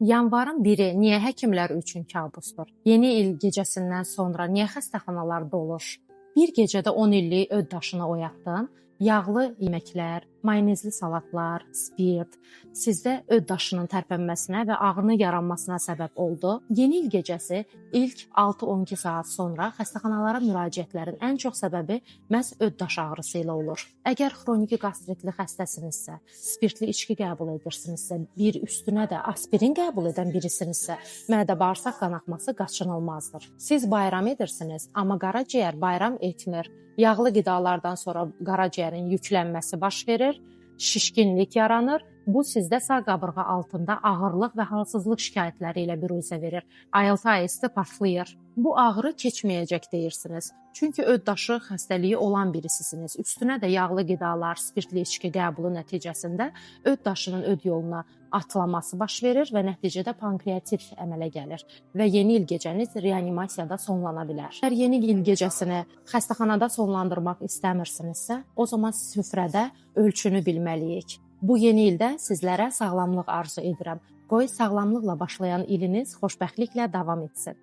Yanvarın 1-i niyə həkimlər üçün kabusdur? Yeni il gecəsindən sonra niyə xəstəxanalar dolur? Bir gecədə 10 illik öd daşını oyatdın. Yağlı yeməklər, mayonezli salatlar, spirt sizdə öd daşının tərpənməsinə və ağrının yaranmasına səbəb oldu. Yeni il gecəsi ilk 6-12 saat sonra xəstəxanalara müraciətlərin ən çox səbəbi məhz öd daşı ağrısı ilə olur. Əgər xroniki qastritli xəstəsinizsə, spirtli içki qəbul edirsinizsə, bir üstünə də aspirin qəbul edən birisinizsə, mədə-bağırsaq qanaxması qaçınılmazdır. Siz bayram edirsiniz, amma qaraciyər bayram etmir. Yağlı qidalardan sonra qaraciyərin yüklənməsi baş verir, şişkinlik yaranır. Bu sizdə sağ qabırğa altında ağırlıq və halsızlıq şikayətləri ilə büruzə verir. Ayıltı ayıstı partlayır. Bu ağrı keçməyəcək deyirsiniz. Çünki öd daşı xəstəliyi olan birisisiniz. Üstünə də yağlı qidalar, spirtli içki qəbulu nəticəsində öd daşının öd yoluna atlaması baş verir və nəticədə pankreatit əmələ gəlir və yeni il gecəniz reanimasiyada sonlana bilər. Əgər yeni il gecəsini xəstəxanada sonlandırmaq istəmirsinizsə, o zaman süfrədə ölçünü bilməliyik. Bu yeni ildə sizlərə sağlamlıq arzu edirəm. Qoy sağlamlıqla başlayan iliniz xoşbəxtliklə davam etsin.